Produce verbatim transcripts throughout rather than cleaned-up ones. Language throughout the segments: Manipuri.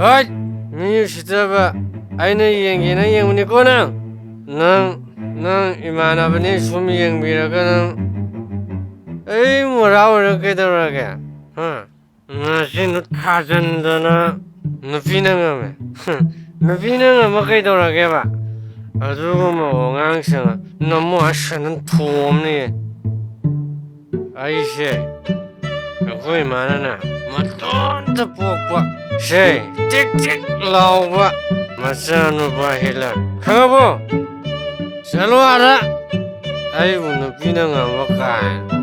ꯍꯣꯏ, ꯃꯤ ꯎꯁꯤꯠꯇꯕ, ꯑꯩꯅ ꯌꯦꯡꯒꯦꯅ ꯌꯦꯡꯕꯅꯤꯀꯣ ꯅꯪ꯫ ꯅꯪ, ꯅꯪ ꯏꯃꯥꯟꯅꯕꯅꯤ ꯁꯨꯝ ꯌꯦꯡꯕꯤꯔꯒ ꯅꯪ ꯑꯩ ꯃꯣꯔꯥ ꯑꯣꯏꯔ ꯀꯩꯗꯧꯔꯒꯦ? ꯍꯥ? ꯉꯁꯤ ꯅꯨꯠ ꯈꯥꯖꯟꯗꯅ ꯅꯨꯄꯤꯅ ꯉꯝꯃꯦ꯫ ꯅꯨꯄꯤꯅ ꯉꯝꯃ ꯀꯩꯗꯧꯔꯒꯦꯕ? ꯑꯗꯨꯒꯨꯝꯕ ꯋꯥꯉꯥꯡꯁꯤꯡ ꯅꯃꯣ ꯑꯁ ꯅꯪ ꯊꯣꯝꯅꯤ꯫ ꯑꯩꯁꯦ ꯑꯩꯈꯣꯏ ꯏꯃꯥꯅꯅꯦ ꯃꯇꯣꯟꯇ ꯄꯣꯛꯄ ꯁꯦ ꯇꯤꯛ ꯇꯤꯛ ꯂꯥꯎꯕ ꯃꯆꯥꯅꯨꯄꯥ ꯍꯤꯠꯂꯔ꯫ ꯈꯪꯉꯕꯣ? ꯆꯠꯂꯣ ꯑꯥꯗ꯫ ꯑꯩꯕꯨ ꯅꯨꯄꯤꯅ ꯉꯝꯕ ꯀꯥꯏꯅ꯫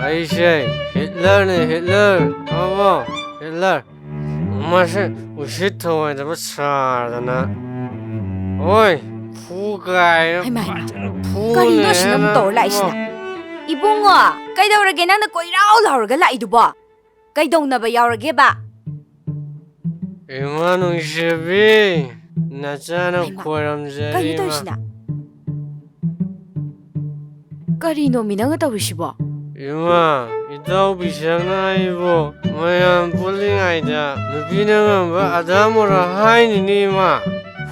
ꯑꯩꯁꯦ ꯍꯤꯠꯂꯔꯅꯦ, ꯍꯤꯠꯂꯔ꯫ ꯈꯪꯉꯕꯣ? ꯍꯤꯠꯂꯔ꯫ ꯃꯁꯤ ꯎꯁꯤꯠ ꯊꯑꯣꯏꯗꯕ ꯁꯥꯗꯅ꯫ ꯍꯣꯏ, ꯐꯨ ꯀꯥꯏꯅ ꯍꯩꯃꯥ, ꯍꯩꯃꯥ꯫ ꯐꯖꯅ ꯐꯨꯅꯦ ꯀꯔꯤꯅꯣ ꯑꯁꯤꯅ ꯑꯃꯨꯛ ꯍꯥꯏꯅ꯫ ꯇꯧꯔ ꯂꯥꯛꯏꯁꯤꯅ? ꯏꯕꯨꯡꯉꯣ, ꯀꯩꯗꯧꯔꯒꯦ ꯅꯪꯅ ꯀꯣꯏꯔꯥꯎ ꯂꯥꯎꯔꯒ ꯂꯥꯛꯏꯗꯨꯕꯣ? ꯀꯩꯗꯧꯅꯕ ꯌꯥꯎꯔꯒꯦꯕ? ꯏꯃꯥ ꯅꯨꯡꯁꯤꯕꯤ, ꯅꯆꯥꯅ ꯍꯩꯃꯥ, ꯈꯣꯏꯔꯝꯖꯔꯤ, ꯀꯩꯅꯣ ꯏꯃꯥ꯫ ꯇꯧꯔꯤꯁꯤꯅ? ꯀꯔꯤꯅꯣꯃꯤ ꯅꯪꯅ ꯇꯧꯔꯤꯁꯤꯕꯣ? ꯏꯃꯥ, ꯏꯇꯥꯎ ꯕꯤꯁꯥꯜꯅ ꯑꯩꯕꯨ ꯃꯌꯥꯝ ꯄꯨꯜꯂꯤꯉꯩꯗ ꯅꯨꯄꯤꯅ ꯉꯝꯕ ꯑꯙꯥ ꯃꯣꯔꯥ ꯍꯥꯏꯅꯤꯅꯦ, ꯏꯃꯥ꯫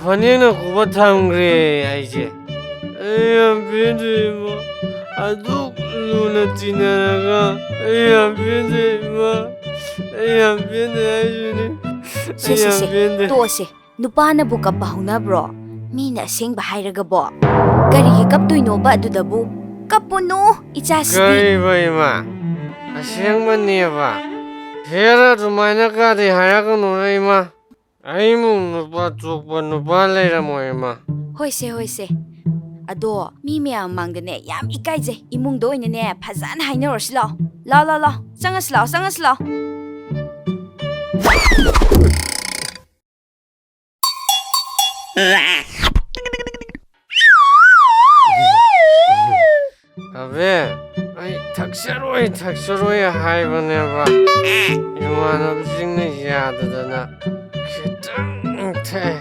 ꯐꯅꯦꯛꯅ ꯈꯨꯕ ꯊꯝꯈ꯭ꯔꯦ ꯑꯩꯁꯦ꯫ ꯑꯩ ꯌꯥꯝ ꯄꯦꯟꯗꯦ, ꯏꯃꯥ꯫ ꯑꯗꯨꯛ ꯂꯨꯅ ꯇꯤꯟꯅꯔꯒ ꯑꯩ ꯌꯥꯝ ꯄꯦꯟꯗꯦ, ꯏꯃꯥ꯫ ꯑꯩ ꯌꯥꯝ ꯄꯦꯟꯗꯦ ꯍꯥꯏꯁꯤꯅꯤ꯫ ꯁꯦ, ꯑꯩ ꯁꯦ, ꯌꯥꯝ ꯁꯦ, ꯄꯦꯟꯗꯦ꯫ ꯇꯣꯛꯑꯁꯦ꯫ ꯅꯨꯄꯥꯅꯕꯨ ꯀꯞꯄ ꯍꯧꯅꯕ꯭ꯔꯣ? ꯃꯤꯅ ꯑꯁꯦꯡꯕ ꯍꯥꯏꯔꯒꯕꯣ? ꯀꯔꯤꯒꯤ ꯀꯞꯇꯣꯏꯅꯣꯕ ꯑꯗꯨꯗꯕꯨ? ꯀꯞꯄꯨꯅꯨ, ꯏꯆꯥꯁꯤꯗꯤ꯫ ꯀꯔꯤꯕ, ꯏꯃꯥ? ꯑꯁꯦꯡꯕꯅꯦꯕ? ꯍꯦꯔꯥ, ꯑꯗꯨꯃꯥꯏꯅ ꯀꯥꯗꯤ ꯍꯥꯏꯔꯛꯀꯅꯨꯗ, ꯏꯃꯥ꯫ ꯑꯩꯃꯨꯛ ꯅꯨꯄꯥ ꯆꯣꯛꯄ ꯅꯨꯄꯥ ꯂꯩꯔꯝꯃꯣꯏ, ꯏꯃꯥ꯫ ꯍꯣꯏꯁꯦ, ꯍꯣꯏꯁꯦ꯫ ꯑꯗꯣ ꯃꯤ ꯃꯌꯥꯝ ꯃꯃꯥꯡꯗꯅꯦ ꯌꯥꯝ ꯏꯀꯥꯏꯖꯩ꯫ ꯏꯃꯨꯡꯗ ꯑꯣꯏꯅꯅꯦ ꯐꯖꯅ ꯍꯥꯏꯅꯔꯨꯔꯁꯤ ꯂꯥꯛꯑꯣ꯫ ꯂꯥꯛꯑꯣ, ꯂꯥꯛꯑꯣ, ꯂꯥꯛꯑꯣ꯫ ꯆꯪꯉꯁꯤ ꯂꯥꯛꯑꯣ, ꯆꯪꯉꯁꯤ ꯂꯥꯛꯑꯣ꯫ ꯑꯕꯦ, ꯑꯩ ꯊꯛꯆꯔꯣꯏ, ꯊꯛꯆꯔꯣꯏ ꯍꯥꯏꯕꯅꯦꯕ꯫ ꯏꯃꯥꯟꯅꯕꯁꯤꯡꯅ ꯌꯥꯗꯗꯅ ꯈꯤꯇꯪ ꯊꯛꯑꯦ꯫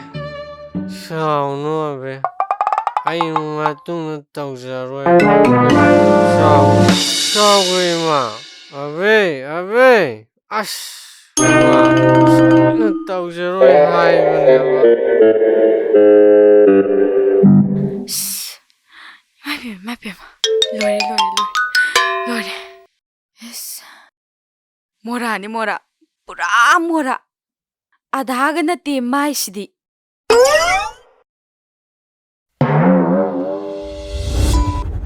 ꯁꯥꯎꯅꯨ ꯑꯕꯦ, ꯑꯩ ꯃꯇꯨꯡꯗ ꯇꯧꯖꯔꯣꯏ꯫ ꯁꯥꯎ-, ꯁꯥꯎꯒ꯭ꯔꯦ ꯏꯃꯥ꯫ ꯑꯕꯦ, ꯑꯕꯦ꯫ ꯑꯁ, ꯃꯥ ꯁꯨꯃꯥꯏꯅ ꯇꯧꯖꯔꯣꯏ ꯍꯥꯏꯕꯅꯦꯕ꯫ ꯑꯁ, ꯏꯃꯥꯏ ꯄꯦꯝꯃ, ꯏꯃꯥꯏ ꯄꯦꯝꯃ꯫ ꯂꯣꯏꯔꯦ, ꯂꯣꯏꯔꯦ, ꯂꯣꯏꯔꯦ꯫ ꯂꯣꯏꯔꯦ꯫ ꯑꯁ꯫ ꯃꯣꯔꯥꯅꯤ, ꯃꯣꯔꯥ꯫ ꯄꯨꯔꯥ ꯃꯣꯔꯥ꯫ ꯑꯗꯥꯒ ꯅꯠꯇꯦ ꯃꯥꯏꯁꯤꯗꯤ꯫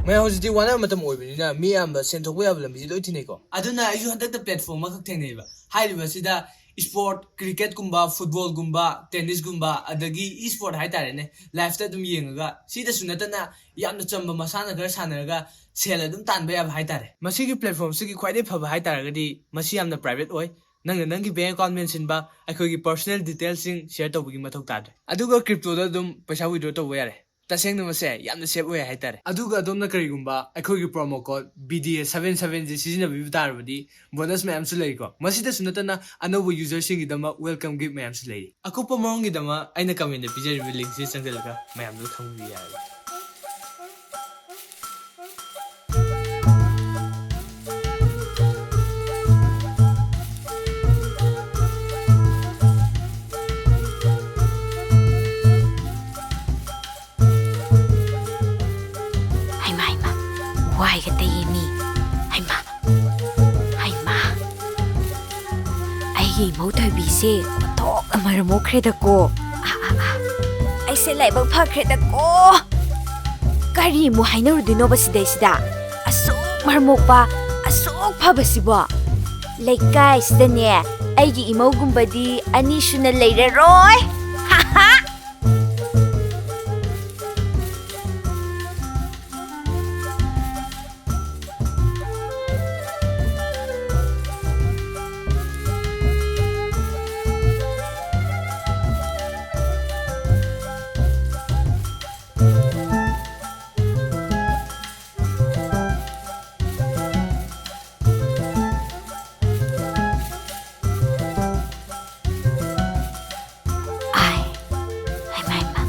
ꯃꯌꯥꯝ ꯍꯧꯖꯤꯛꯇꯤ ꯋꯥꯅꯕ ꯃꯇꯝ ꯑꯣꯏꯕꯅꯤꯅ ꯃꯤ ꯑꯌꯥꯝꯕ ꯁꯦꯟ ꯊꯣꯛꯄ ꯌꯥꯕ ꯂꯝꯕꯤꯁꯤ ꯂꯣꯏ ꯊꯤꯅꯩꯀꯣ꯫ ꯑꯗꯨꯅ ꯑꯩꯁꯨ ꯍꯟꯗꯛꯇ platform ꯑꯃꯈꯛ ꯊꯦꯡꯅꯩꯕ꯫ ꯍꯥꯏꯔꯤꯕꯁꯤꯗ sport, cricketꯀꯨꯝꯕ, footballꯒꯨꯝꯕ, tennisꯒꯨꯝꯕ, ꯑꯗꯒꯤ e-sport ꯍꯥꯏꯇꯥꯔꯦꯅꯦ, liveꯇ ꯑꯗꯨꯝ ꯌꯦꯡꯉꯒ, ꯁꯤꯗꯁꯨ ꯅꯠꯇꯅ ꯌꯥꯝꯅ ꯆꯝꯕ ꯃꯁꯥꯟꯅ ꯈꯔ ꯁꯥꯟꯅꯔꯒ ꯁꯦꯜ ꯑꯗꯨꯝ ꯇꯥꯟꯕ ꯌꯥꯕ ꯍꯥꯏꯇꯥꯔꯦ꯫ ꯃꯁꯤꯒꯤ platformꯁꯤꯒꯤ ꯈ꯭ꯋꯥꯏꯗꯒꯤ ꯐꯕ ꯍꯥꯏꯇꯥꯔꯒꯗꯤ ꯃꯁꯤ ꯌꯥꯝꯅ private ꯑꯣꯏ꯫ ꯅꯪꯅ ꯅꯪꯒꯤ bank account ꯃꯦꯟꯁꯤꯟꯕ, ꯑꯩꯈꯣꯏꯒꯤ personal detailsꯁꯤꯡ share ꯇꯧꯕꯒꯤ ꯃꯊꯧ ꯇꯥꯗ꯭ꯔꯦ꯫ ꯑꯗꯨꯒ cryptoꯗ ꯑꯗꯨꯝ ꯄꯩꯁꯥ withdraw ꯇꯧꯕ ꯌꯥꯔꯦ꯫ ꯇꯁꯦꯡꯅ ꯃꯁꯦ ꯌꯥꯝꯅ safe ꯑꯣꯏ ꯍꯥꯏꯇꯥꯔꯦ꯫ ꯑꯗꯨꯒ ꯑꯗꯣꯝꯅ ꯀꯔꯤꯒꯨꯝꯕ ꯑꯩꯈꯣꯏꯒꯤ promo code B D A seven seven ꯁꯦ ꯁꯤꯖꯤꯟꯅꯕꯤꯕ ꯇꯥꯔꯕꯗꯤ bonus ꯃꯌꯥꯝꯁꯨ ꯂꯩꯀꯣ꯫ ꯃꯁꯤꯗꯁꯨ ꯅꯠꯇꯅ ꯑꯅꯧꯕ userꯁꯤꯡꯒꯤꯗꯃꯛ welcome gift ꯃꯌꯥꯝꯁꯨ ꯂꯩꯔꯤ꯫ ꯑꯀꯨꯞꯄ ꯃꯔꯣꯜꯒꯤꯗꯃꯛ ꯑꯩꯅ commentꯗ ꯄꯤꯖꯔꯤꯕ linkꯁꯤ ꯆꯪꯁꯤꯜꯂꯒ ꯃꯌꯥꯝꯗꯨ ꯈꯪꯕꯤꯕ ꯌꯥꯏ꯫ ꯍꯩꯃꯥ, ꯍꯩꯃꯥ, ꯋꯥꯏꯒ ꯇꯩꯌꯦ ꯃꯤ꯫ ꯍꯩꯃꯥ, ꯍꯩꯃꯥ, ꯑꯩꯒꯤ ꯏꯃꯧ ꯊꯣꯏꯕꯤꯁꯦ ꯑꯣꯟꯊꯣꯛꯅ ꯃꯔꯝ ꯃꯣꯛꯈ꯭ꯔꯦꯗꯀꯣ꯫ ꯑꯥ, ꯑꯥ, ꯑꯥ, ꯑꯩꯁꯦ ꯂꯥꯏꯕꯛ ꯐꯈ꯭ꯔꯦꯗꯀꯣ꯫ ꯀꯔꯤ ꯑꯃꯨꯛ ꯍꯥꯏꯅꯔꯨꯗꯣꯏꯅꯣꯕ ꯁꯤꯗꯩꯁꯤꯗ? ꯑꯁꯨꯛ ꯃꯔꯝ ꯃꯣꯛꯄ, ꯑꯁꯨꯛ ꯐꯕꯁꯤꯕꯣ꯫ ꯂꯩꯀꯥꯏꯁꯤꯗꯅꯦ ꯑꯩꯒꯤ ꯏꯃꯧꯒꯨꯝꯕꯗꯤ ꯑꯅꯤ ꯁꯨꯅ ꯂꯩꯔꯔꯣꯏ꯫ ꯍꯥ, ꯍꯥ꯫ ꯑꯥꯏ, ꯍꯩꯃꯥ, ꯍꯩꯃꯥ,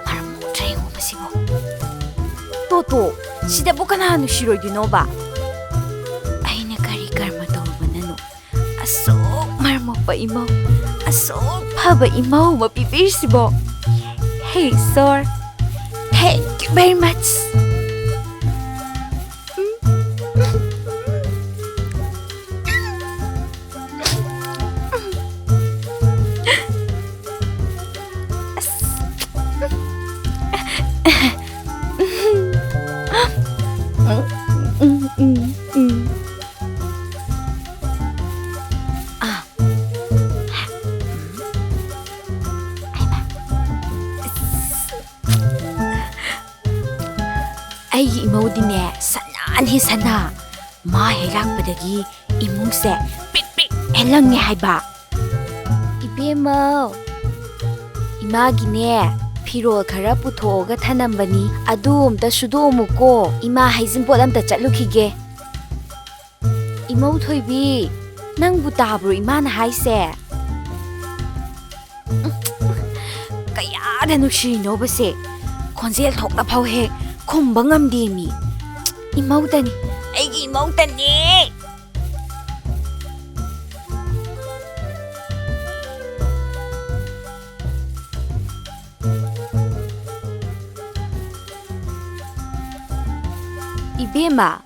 ꯃꯔꯝ ꯃꯣꯛꯇ꯭ꯔꯦ ꯌꯦꯡꯉꯣ ꯃꯁꯤꯕꯨ꯫ ꯇꯣ, ꯇꯣ, ꯁꯤꯗꯕꯨ ꯀꯅꯥ ꯅꯨꯡꯁꯤꯔꯣꯏꯗꯣꯏꯅꯣꯕ? ꯑꯩꯅ ꯀꯔꯤ ꯀꯔꯃ ꯇꯧꯔꯨꯕꯅꯅꯣ? ꯑꯁ, ꯅꯨꯡꯁꯤꯔꯕ ꯏꯃꯧ, ꯑꯁꯨꯛ ꯐꯕ ꯏꯃꯧ ꯑꯃ ꯄꯤꯕꯤꯔꯤꯁꯤꯕꯣ꯫ Hey, sir, thank you very much. ꯑꯩꯒꯤ ꯏꯃꯧꯗꯤꯅꯦ, ꯁꯅꯥꯅꯤ ꯁꯅꯥ꯫ ꯃꯥ ꯍꯦꯛ ꯂꯥꯛꯄꯗꯒꯤ ꯏꯃꯨꯡꯁꯦ ꯄꯤꯛ ꯄꯤꯛ ꯍꯦꯛ ꯂꯪꯉꯦ ꯍꯥꯏꯕ꯫ ꯏꯕꯦꯝꯃ, ꯏꯃꯥꯒꯤꯅꯦ, ꯐꯤꯔꯣꯜ ꯈꯔ ꯄꯨꯊꯣꯛꯑꯒ ꯊꯅꯝꯕꯅꯤ, ꯑꯗꯨ ꯑꯝꯇ ꯁꯨꯗꯣꯛꯑꯝꯃꯨꯀꯣ꯫ ꯏꯃꯥ ꯍꯩꯖꯤꯡꯄꯣꯠ ꯑꯝꯇ ꯆꯠꯂꯨꯈꯤꯒꯦ꯫ ꯏꯃꯧ ꯊꯣꯏꯕꯤ, ꯅꯪꯕꯨ ꯇꯥꯕ꯭ꯔꯣ ꯏꯃꯥꯅ ꯍꯥꯏꯁꯦ? ꯀꯌꯥꯗ ꯅꯨꯡꯁꯤꯔꯤꯅꯣꯕꯁꯦ, ꯈꯣꯟꯖꯦꯜ ꯊꯣꯛꯅ ꯐꯥꯎ ꯍꯦꯛ ꯈꯨꯝꯕ ꯉꯝꯗꯦꯃꯤ꯫ ꯏꯃꯧꯇꯅꯤ, ꯑꯩꯒꯤ ꯏꯃꯧꯇꯅꯤ꯫ ꯏꯕꯦꯝꯃ,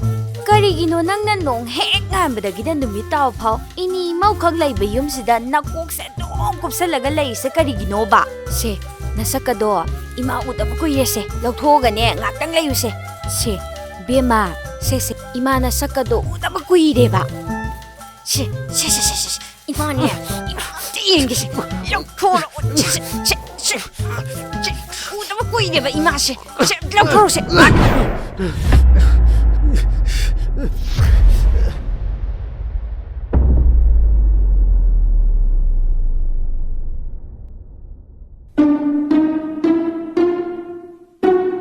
ꯀꯔꯤꯒꯤꯅꯣ ꯅꯪꯅ ꯅꯣꯡ ꯍꯦꯛ ꯉꯥꯟꯕꯗꯒꯤꯅ ꯅꯨꯃꯤꯠ ꯇꯥꯕ ꯐꯥꯎ ꯏꯅꯤ ꯏꯃꯧꯈꯛ ꯂꯩꯕ ꯌꯨꯝꯁꯤꯗ ꯅꯀꯣꯛꯁꯦ ꯑꯗꯨꯝ ꯀꯨꯞꯁꯜꯂꯒ ꯂꯩꯔꯤꯁꯦ ꯀꯔꯤꯒꯤꯅꯣꯕ? ꯁꯦ, ꯅꯁꯛꯀꯗꯣ ꯏꯃꯥ ꯎꯗꯕ ꯀꯨꯏꯔꯦꯁꯦ, ꯂꯧꯊꯣꯛꯑꯒꯅꯦ ꯉꯥꯛꯇꯪ ꯂꯩꯌꯨꯁꯦ꯫ ꯁꯦ, ꯏꯕꯦꯝꯃ, ꯁꯦ, ꯁꯦ, ꯏꯃꯥ ꯅꯁꯛꯀꯗꯣ ꯎꯗꯕ ꯀꯨꯏꯔꯦꯕ꯫ ꯁꯦ, ꯁꯦ, ꯁꯦ, ꯁꯦ, ꯁꯦ, ꯁꯦ꯫ ꯏꯃꯥꯅꯦ, ꯏꯃꯥ ꯑꯝꯇ ꯌꯦꯡꯒꯦꯁꯦ꯫ ꯂꯧꯊꯣꯔꯛꯑꯣ꯫ ꯁꯦ, ꯁꯦ, ꯁꯦ, ꯁꯦ, ꯁꯦ, ꯎꯗꯕ ꯀꯨꯏꯔꯦꯕ ꯏꯃꯥꯁꯦ꯫ ꯁꯦ, ꯂꯧꯊꯣꯔꯛꯑꯣꯁꯦ꯫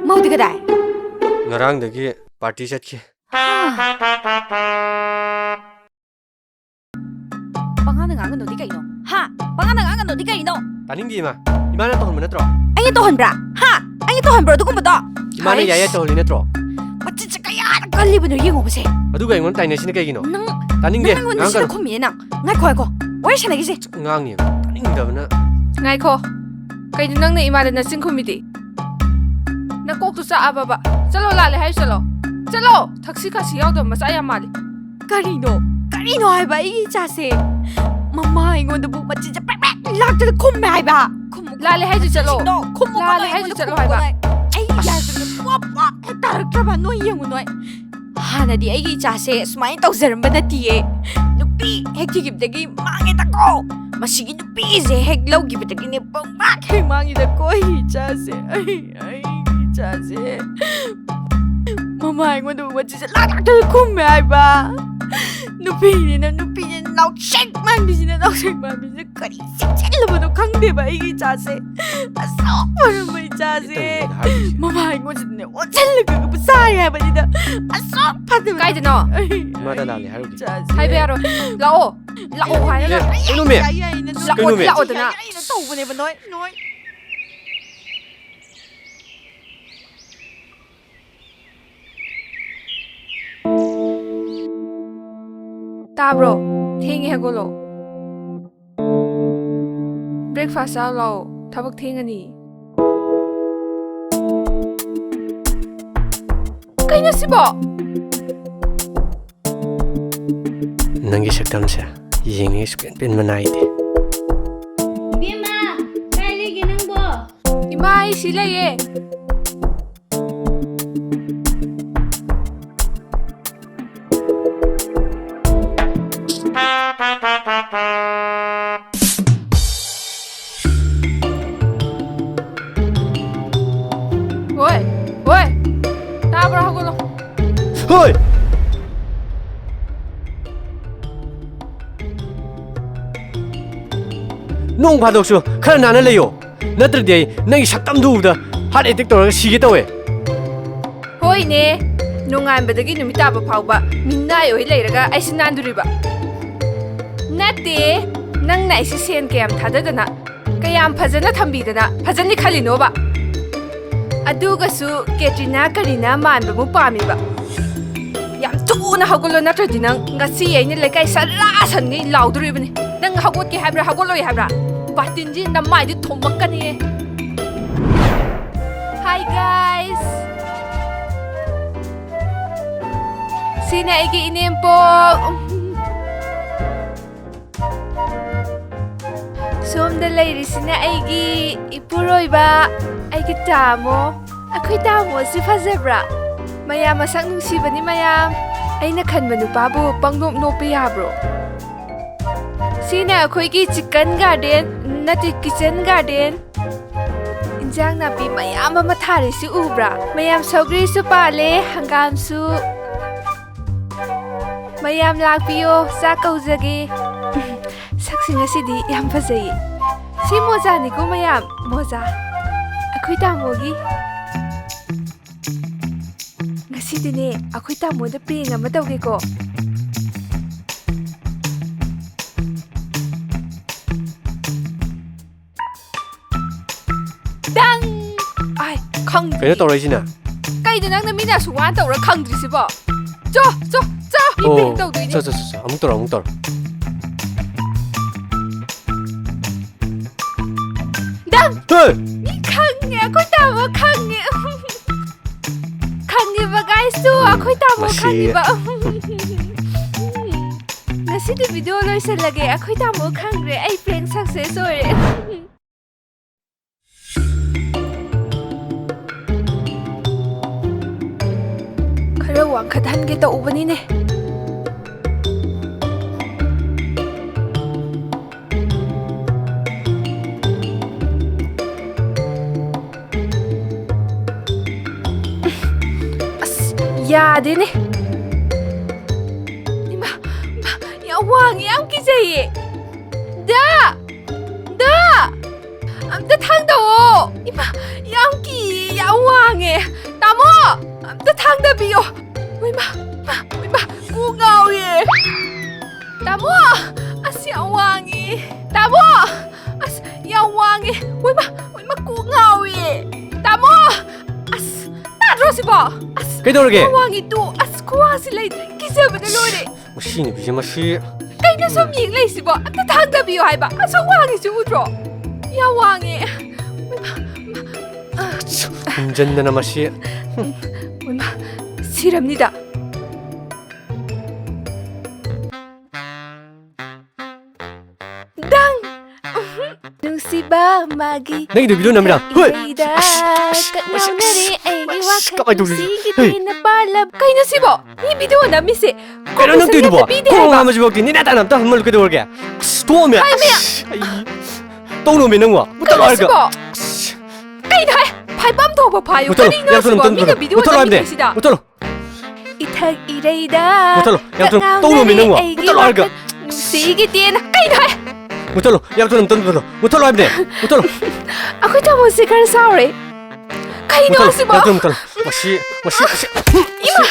ꯃꯧꯗꯤ ꯀꯗꯥꯏ? ꯉꯔꯥꯡꯗꯒꯤ ꯄꯥꯔꯇꯤ ꯆꯠꯈꯤ꯫ ꯄꯉꯥꯡꯗ ꯉꯥꯡꯒꯅꯣꯗꯤ ꯀꯩꯅꯣ? ꯍꯥ? ꯄꯉꯥꯡꯗ ꯉꯥꯡꯒꯅꯣꯗꯤ ꯀꯩꯅꯣ? ꯇꯥꯅꯤꯡꯗꯦ, ꯏꯃꯥ꯫ ꯏꯃꯥꯅ ꯇꯧꯍꯟꯕ ꯅꯠꯇ꯭ꯔꯣ? ꯑꯩꯅ ꯇꯧꯍꯟꯕ꯭ꯔꯥ? ꯍꯥ? ꯑꯩꯅ ꯇꯧꯍꯟꯕ꯭ꯔꯣ ꯑꯗꯨꯒꯨꯝꯕꯗꯣ? ꯏꯃꯥꯅ ꯌꯥꯏ ꯌꯥꯏ ꯍꯩꯁ! ꯇꯧꯍꯜꯂꯤ ꯅꯠꯇ꯭ꯔꯣ? ꯃꯆꯤꯟꯁꯦ ꯀꯌꯥꯗ ꯀꯜꯂꯤꯕꯅꯣ ꯌꯦꯡꯉꯣꯕꯁꯦ꯫ ꯑꯗꯨꯒ ꯑꯩꯉꯣꯟꯗ ꯇꯥꯏꯅꯩꯁꯤꯅ ꯀꯩꯒꯤꯅꯣ? ꯅꯪ, ꯇꯥꯅꯤꯡꯗꯦ, ꯅꯪ ꯑꯩꯉꯣꯟꯗ ꯁꯤꯗ ꯉꯥꯡꯒꯅꯨ꯫ ꯈꯨꯝꯃꯤꯅꯦ ꯅꯪ꯫ ꯉꯥꯏꯈꯣ, ꯉꯥꯏꯈꯣ꯫ ꯋꯥꯔꯤ ꯁꯥꯟꯅꯈꯤꯁꯦ꯫ ꯉꯥꯡꯉꯤ, ꯇꯥꯅꯤꯡꯗꯕꯅ꯫ ꯉꯥꯏꯈꯣ, ꯀꯩꯅꯣ ꯅꯪꯅ ꯏꯃꯥꯗ ꯅꯆꯤꯟ ꯈꯨꯝꯃꯤꯗꯤ? ꯅꯀꯣꯛꯇꯨ ꯆꯥꯛꯑꯕꯕ? ꯆꯠꯂꯣ, ꯂꯥꯜꯂꯦ ꯍꯥꯏꯁꯨ ꯆꯠꯂꯣ꯫ ꯆꯠꯂꯣ! ꯊꯛꯁꯤ ꯈꯥꯁꯤ ꯌꯥꯎꯗꯕ ꯃꯆꯥ ꯌꯥꯝ ꯃꯥꯜꯂꯤ꯫ ꯀꯔꯤꯅꯣ? ꯀꯔꯤꯅꯣ ꯍꯥꯏꯕ ꯑꯩꯒꯤ ꯏꯆꯥꯁꯦ? ꯃꯃꯥ ꯑꯩꯉꯣꯟꯗꯕꯨ ꯃꯆꯤꯟꯁꯦ ꯄ꯭ꯔꯦꯛ ꯄ꯭ꯔꯦꯛ ꯂꯥꯛꯇꯅ ꯈꯨꯝꯃꯦ ꯍꯥꯏꯕ꯫ ꯈꯨꯝꯃꯨ, ꯂꯥꯜꯂꯦ ꯍꯥꯏꯁꯨ ꯆꯠꯂꯣ꯫ ꯈꯨꯝꯃꯨ, ꯈꯨꯝꯃꯨ, ꯂꯥꯜꯂꯦ ꯈꯨꯝꯃꯨ, ꯍꯥꯏꯁꯨ ꯈꯨꯝꯃꯨ, ꯆꯠꯂꯣ ꯈꯨꯝꯃꯨ, ꯍꯥꯏꯕ꯫ ꯈꯨꯝꯃꯨ꯫ ꯑꯩꯒꯤ ꯏꯆꯥꯁꯦ ꯄꯣꯞ ꯄꯣꯞ ꯍꯦꯛ ꯇꯥꯔꯛꯇ꯭ꯔꯕ ꯅꯣꯏ ꯌꯦꯡꯉꯨ ꯅꯣꯏ꯫ ꯍꯥꯟꯅꯗꯤ ꯑꯩꯒꯤ ꯏꯆꯥꯁꯦ ꯁꯨꯃꯥꯏꯅ ꯇꯧꯖꯔꯝꯕ ꯅꯠꯇꯤꯌꯦ꯫ ꯅꯨꯄꯤ ꯍꯦꯛ ꯊꯤꯈꯤꯕꯗꯒꯤ ꯃꯥꯡꯉꯦꯗꯀꯣ꯫ ꯃꯁꯤꯒꯤ ꯅꯨꯄꯤꯁꯦ ꯍꯦꯛ ꯂꯧꯈꯤꯕꯗꯒꯤꯅꯦ ꯄꯪꯃꯥꯡ ꯍꯦꯛ ꯃꯥꯡꯉꯤꯗꯀꯣ ꯑꯩꯒꯤ ꯏꯆꯥꯁꯦ꯫ ꯑꯩ, ꯑꯩꯒꯤ ꯏꯆꯥꯁꯦ꯫ ꯃꯃꯥ ꯑꯩꯉꯣꯟꯗ ꯃꯆꯤꯟꯁꯦ ꯂꯥꯛ ꯂꯥꯛꯇꯅ ꯈꯨꯝꯃꯦ ꯍꯥꯏꯕ꯫ ꯅꯨꯄꯤꯅꯤꯅ ꯅꯨꯄꯤꯅ ꯅꯥꯎꯁꯦꯛ ꯃꯥꯟꯕꯤꯁꯤꯅ ꯅꯥꯎꯁꯦꯛ ꯃꯥꯟꯕꯤꯁꯤꯅ ꯀꯔꯤ ꯆꯦꯛꯁꯤꯜꯂꯕꯅꯣ ꯈꯪꯗꯦꯕ ꯑꯩꯒꯤ ꯏꯆꯥꯁꯦ꯫ ꯑꯁꯨꯛ ꯐꯔꯝꯕ ꯏꯆꯥꯁꯦ꯫ ꯀꯩꯅꯣ ꯍꯥꯏꯔꯤꯁꯦ? ꯃꯃꯥ ꯑꯩꯉꯣꯟꯁꯤꯗꯅꯦ ꯑꯣꯟꯁꯤꯜꯂꯒ ꯆꯥꯏ ꯍꯥꯏꯕꯅꯤꯗ꯫ ꯑꯁꯨꯛ ꯐꯠꯇꯕ ꯀꯥꯏꯗꯅꯣ? ꯑꯩ, ꯏꯃꯥꯗ ꯑꯩ ꯂꯥꯜꯂꯦ ꯍꯥꯏꯔꯨꯒꯦ꯫ ꯏꯆꯥꯁꯦ꯫ ꯍꯥꯏꯕ ꯌꯥꯔꯣꯏ꯫ ꯂꯥꯛꯑꯣ꯫ ꯂꯥꯛꯑꯣ ꯍꯥꯏꯔꯒ꯫ ꯑꯦ, ꯀꯩꯅꯣꯃꯤ? ꯌꯥꯏ, ꯌꯥꯏ, ꯌꯥꯏ, ꯅꯪ ꯂꯥꯛꯑꯣ, ꯀꯩꯅꯣꯃꯤ? ꯂꯥꯛꯑꯣꯗꯅ꯫ ꯌꯥꯏ, ꯌꯥꯏ, ꯅꯪ ꯇꯧꯕꯅꯦꯕ ꯅꯣꯏ, ꯅꯣꯏ꯫ ꯇꯥꯕ꯭ꯔꯣ? ꯊꯦꯡꯉꯦ, ꯍꯧꯒꯠꯂꯣ꯫ Breakfast ꯆꯥꯎ ꯂꯥꯛꯑꯣ, ꯊꯕꯛ ꯊꯦꯡꯉꯅꯤ꯫ ꯀꯩꯅꯣ ꯁꯤꯕꯣ? ꯅꯪꯒꯤ ꯁꯛꯇꯝꯁꯦ ꯌꯦꯡꯉꯦ ꯁꯨꯛꯄꯦꯟ ꯄꯦꯟꯕ ꯅꯥꯏꯗꯦ꯫ ꯏꯕꯦꯝꯃ, ꯀꯥꯏ ꯂꯩꯒꯦ ꯅꯪꯕꯣ? ꯏꯃꯥ, ꯑꯩ ꯁꯤ ꯂꯩꯌꯦ꯫ ꯍꯣꯏ, ꯍꯣꯏ꯫ ꯇꯥꯕ꯭ꯔꯣ? ꯍꯧꯒꯠꯂꯣ꯫ ꯍꯣꯏ! ꯅꯣꯡ ꯐꯥꯗꯣꯛꯁꯨ ꯈꯔ ꯅꯥꯟꯅ ꯂꯩꯌꯣ꯫ ꯅꯠꯇ꯭ꯔꯗꯤ ꯑꯩ ꯅꯪꯒꯤ ꯁꯛꯇꯝꯗꯨ ꯎꯕꯗ heart attack ꯇꯧꯔꯒ ꯁꯤꯒꯦ ꯇꯧꯋꯦ꯫ ꯍꯣꯏꯅꯦ, ꯅꯣꯡꯉꯥꯟꯕꯗꯒꯤ ꯅꯨꯃꯤꯠ ꯇꯥꯕ ꯐꯥꯎꯕ ꯃꯤꯅꯥꯏ ꯑꯣꯏ ꯂꯩꯔꯒ ꯑꯩꯁꯦ ꯅꯥꯟꯗꯣꯔꯤꯕ? ꯅꯠꯇꯦ, ꯅꯪꯅ ꯑꯩꯁꯦ ꯁꯦꯟ ꯀꯌꯥꯝ ꯊꯥꯗꯗꯅ, ꯀꯌꯥꯝ ꯐꯖꯅ ꯊꯝꯕꯤꯗꯅ ꯐꯖꯅꯤ ꯈꯜꯂꯤꯅꯣꯕ? ꯑꯗꯨꯒꯁꯨ ꯀꯦꯇ꯭ꯔꯤꯅꯥ ꯀꯔꯤꯅꯥ ꯃꯥꯟꯕꯕꯨ ꯄꯥꯝꯃꯤꯕ? ꯌꯥꯝ ꯊꯨꯅ ꯍꯧꯒꯠꯂꯣ, ꯅꯠꯇ꯭ꯔꯗꯤ ꯅꯪ ꯉꯁꯤ ꯑꯩꯅ ꯂꯩꯀꯥꯏ ꯁꯔꯥ ꯁꯟꯉꯩ ꯂꯥꯎꯗꯣꯔꯤꯕꯅꯤ꯫ ꯅꯪ ꯍꯧꯒꯠꯀꯦ ꯍꯥꯏꯕ꯭ꯔꯥ, ꯍꯧꯒꯠꯂꯣꯏ ꯍꯥꯏꯕ꯭ꯔꯥ? ꯕꯥꯇꯤꯟꯁꯤ ꯅꯃꯥꯏꯗꯤ ꯊꯣꯝꯃꯛꯀꯅꯤꯌꯦ꯫ Hi guys! ꯁꯤꯅ ꯑꯩꯒꯤ ꯏꯅꯦꯝꯄꯣꯛ꯫ ꯁꯣꯝꯗ ꯂꯩꯔꯤꯁꯤꯅ ꯑꯩꯒꯤ ꯏꯄꯨꯔꯣꯏꯕ, ꯑꯩꯒꯤ ꯇꯥꯃꯣ꯫ ꯑꯩꯈꯣꯏ ꯇꯥꯃꯣꯁꯤ ꯐꯖꯕ꯭ꯔꯥ? ꯃꯌꯥꯝ ꯃꯁꯛ ꯅꯨꯡꯁꯤꯕꯅꯤ ꯃꯌꯥꯝ꯫ ꯑꯩꯅ ꯈꯟꯕ ꯅꯨꯄꯥꯕꯨ ꯄꯪꯅꯣꯞ ꯅꯣꯞꯄ ꯌꯥꯕ꯭ꯔꯣ? ꯁꯤꯅ ꯑꯩꯈꯣꯏꯒꯤ chicken garden, ꯅꯠꯇꯦ, kitchen garden꯫ ꯏꯟꯖꯥꯡ ꯅꯥꯄꯤ ꯃꯌꯥꯝ ꯑꯃ ꯊꯥꯔꯤꯁꯤ ꯎꯕ꯭ꯔꯥ? ꯃꯌꯥꯝ ꯁꯧꯒ꯭ꯔꯤꯁꯨ ꯄꯥꯜꯂꯦ, ꯍꯪꯒꯥꯝꯁꯨ꯫ ꯃꯌꯥꯝ ꯂꯥꯛꯄꯤꯌꯣ, ꯆꯥꯛ ꯀꯧꯖꯒꯦ꯫ ꯁꯛꯁꯤ ꯉꯁꯤꯗꯤ ꯌꯥꯝ ꯐꯖꯩꯌꯦ꯫ ꯁꯤ ꯃꯣꯖꯥꯅꯤꯀꯣ ꯃꯌꯥꯝ, ꯃꯣꯖꯥ꯫ ꯑꯩꯈꯣꯏ ꯇꯥꯃꯣꯒꯤ꯫ ꯉꯁꯤꯗꯤꯅꯦ, ꯑꯩꯈꯣꯏ ꯇꯥꯃꯣꯗ prank ꯑꯃ ꯇꯧꯒꯦꯀꯣ꯫ ꯗꯪ! ꯑꯥꯏ, ꯈꯪꯗ꯭ꯔꯤ꯫ ꯀꯩꯅꯣ ꯇꯧꯔꯛꯏꯁꯤꯅ? ꯀꯩꯅꯣ ꯅꯪꯅ ꯃꯤꯅ ꯑꯁꯨꯛ ꯋꯥꯅ ꯇꯧꯔ ꯈꯪꯗ꯭ꯔꯤꯁꯤꯕꯣ? ꯆꯣ, ꯆꯣ, ꯆꯣ! ꯃꯤ ꯑꯣ, prank ꯇꯧꯗꯣꯏꯅꯦ꯫ ꯆꯣ, ꯆꯣ, ꯆꯣ, ꯆꯣ꯫ ꯑꯃꯨꯛ ꯇꯧꯔꯣ, ꯑꯃꯨꯛ ꯇꯧꯔꯣ꯫ ꯗꯪ! ꯍꯦ! ꯃꯤ ꯈꯪꯉꯦ, ꯑꯩꯈꯣꯏ ꯇꯥꯃꯣ ꯈꯪꯉꯦ꯫ ꯈꯪꯉꯦꯕ, guys ꯇꯨ, ꯎꯝ, ꯑꯩꯈꯣꯏ ꯇꯥꯃꯣ ꯃꯁꯤ ꯈꯪꯉꯦꯕ꯫ ꯉꯁꯤꯗꯤ video ꯂꯣꯏꯁꯤꯜꯂꯒꯦ, ꯑꯩꯈꯣꯏ ꯇꯥꯃꯣ ꯈꯪꯈ꯭ꯔꯦ, ꯑꯩ prank success ꯑꯣꯏꯔꯦ꯫ ꯈꯔ ꯋꯥꯡꯈꯠꯍꯟꯒꯦ ꯇꯧꯕꯅꯤꯅꯦ꯫ ꯑꯁ, ꯌꯥꯗꯦꯅꯦ꯫ ꯏꯃꯥ, ꯏꯃꯥ, ꯌꯥꯝ ꯋꯥꯡꯉꯦ, ꯌꯥꯝ ꯀꯤꯖꯩꯌꯦ꯫ ꯗꯥ! ꯗꯥ! ꯑꯝꯇ ꯊꯥꯡꯗꯧꯑꯣ! ꯏꯃꯥ, ꯌꯥꯝ ꯀꯤꯌꯦ, ꯌꯥꯝ ꯋꯥꯡꯉꯦ꯫ ꯇꯥꯃꯣ! ꯑꯝꯇ ꯊꯥꯡꯗꯕꯤꯌꯣ! ꯍꯣꯏꯃꯥ, ꯏꯃꯥ, ꯏꯃꯥ, ꯀꯣꯛ ꯉꯥꯎꯔꯦ꯫ ꯇꯥꯃꯣ! ꯑꯁ, ꯌꯥꯝ ꯋꯥꯡꯉꯦ꯫ ꯇꯥꯃꯣ! ꯑꯁ, ꯌꯥꯝ ꯋꯥꯡꯉꯦ꯫ ꯍꯣꯏꯃꯥ, ꯍꯣꯏꯃꯥ, ꯀꯣꯛ ꯉꯥꯎꯔꯦ꯫ ꯇꯥꯃꯣ! ꯑꯁ, ꯇꯥꯗ꯭ꯔꯣ ꯁꯤꯕꯣ? ꯑꯁ, ꯀꯩꯗꯧꯔꯒꯦ? ꯌꯥꯝ ꯋꯥꯡꯉꯤ ꯇꯨ꯫ ꯑꯁ, ꯈꯨꯋꯥꯁꯤ ꯂꯩꯇ꯭ꯔꯦ꯫ ꯀꯤꯖꯕꯅ ꯂꯣꯏꯔꯦ꯫ ꯃꯁꯤ ꯅꯨꯄꯤꯁꯦ, ꯃꯁꯤ꯫ ꯑꯩꯅ ꯁꯨꯝ ꯌꯦꯡ ꯂꯩꯁꯤꯕꯣ? ꯑꯝꯇ ꯊꯥꯡꯗꯕꯤꯌꯨ ꯍꯥꯏꯕ꯫ ꯑꯁꯨꯛ ꯋꯥꯡꯉꯤꯁꯤ ꯎꯗ꯭ꯔꯣ? ꯌꯥꯝ ꯋꯥꯡꯉꯦ꯫ ꯍꯦꯟꯖꯟꯗꯅ ꯃꯁꯤ꯫ ꯁꯤꯔꯝꯅꯤꯗ꯫ ꯗꯪ! ꯅꯨꯡꯁꯤꯕ ꯃꯥꯒꯤ ꯅꯪꯒꯤꯗꯣ video ꯅꯝꯃꯤꯔꯥ? ꯍꯣꯏ! ꯏꯊꯛ ꯏꯔꯩꯗ ꯑꯁ! ꯑꯁ! ꯀꯠꯅꯧꯅꯔꯦ ꯑꯁ! ꯑꯩꯒꯤ ꯑꯁ! ꯋꯥꯈꯜ ꯀꯃꯥꯏ ꯇꯧꯗꯣꯏꯅꯣ? ꯅꯨꯡꯁꯤꯒꯤ ꯍꯦ! ꯇꯦꯟꯅ ꯄꯥꯜꯂꯕ꯫ ꯀꯩꯅꯣ ꯁꯤꯕꯣ? ꯃꯤ video ꯅꯝꯃꯤꯁꯦ ꯀꯩꯅꯣ ꯅꯪ compensation ꯇꯧꯔꯤꯗꯨꯕꯣ? ꯑꯝꯇ ꯄꯤꯗꯦ ꯈꯣꯡ ꯍꯥꯏꯕ꯫ ꯍꯥꯝꯕꯁꯤꯐꯥꯎꯗꯤ ꯅꯦꯅꯥ ꯇꯥꯅ ꯑꯝꯇ ꯍꯥꯝꯃꯜꯂꯨ ꯀꯩꯗꯧꯔꯒꯦ? ꯑꯁ! ꯇꯣꯛꯑꯣꯃꯦ! ꯍꯥꯏꯃꯦ! ꯑꯁ! ꯑꯩ ꯇꯧꯅꯣꯃꯦ ꯅꯪꯕꯣ! ꯃꯨꯊꯠꯂꯣ ꯀꯩꯅꯣ ꯍꯥꯏꯔꯒ! ꯁꯤꯕꯣ? ꯑꯁ! ꯀꯩꯅꯣ ꯍꯦ? ꯐꯥꯏꯕꯝ ꯊꯣꯛꯄ ꯐꯥꯏꯌꯨ꯫ ꯃꯨꯊꯠꯂꯣ! ꯀꯔꯤꯅꯣ ꯌꯥꯝ ꯊꯨꯅ ꯁꯤꯕꯣ? ꯃꯨꯊꯠꯂꯣ! ꯃꯤꯅ video ꯃꯨꯊꯠꯂꯣ ꯍꯥꯏꯕꯅꯦ! ꯅꯝꯃꯤꯟꯅꯩꯁꯤꯗ꯫ ꯃꯨꯊꯠꯂꯣ! ꯏꯊꯛ ꯏꯔꯩꯗ ꯃꯨꯊꯠꯂꯣ! ꯌꯥꯝ ꯊꯨꯅ ꯀꯛꯉꯥꯎꯅꯔꯦ ꯇꯧꯅꯣꯃꯤ ꯅꯪꯕꯣ! ꯑꯩꯒꯤ ꯃꯨꯊꯠꯂꯣ ꯍꯥꯏꯔꯒ! ꯋꯥꯈꯜ ꯅꯨꯡꯁꯤꯒꯤ ꯇꯦꯟꯅ꯫ ꯀꯩꯅꯣ ꯍꯦ? ꯃꯨꯊꯠꯂꯣ! ꯌꯥꯝ ꯊꯨꯅ ꯑꯝꯇ ꯃꯨꯊꯠꯂꯣ! ꯃꯨꯊꯠꯂꯣ ꯍꯥꯏꯕꯅꯦ! ꯃꯨꯊꯠꯂꯣ! ꯑꯩꯈꯣꯏ ꯇꯥꯃꯣꯁꯦ ꯈꯔ ꯁꯥꯎꯔꯦ꯫ ꯀꯩꯅꯣ ꯃꯨꯊꯠꯂꯣ! ꯁꯤꯕꯣ? ꯌꯥꯝ ꯊꯨꯅ ꯃꯨꯊꯠꯂꯣ! ꯃꯁꯤ, ꯃꯁꯤ, ꯃꯁꯤ! ꯏꯃꯥ!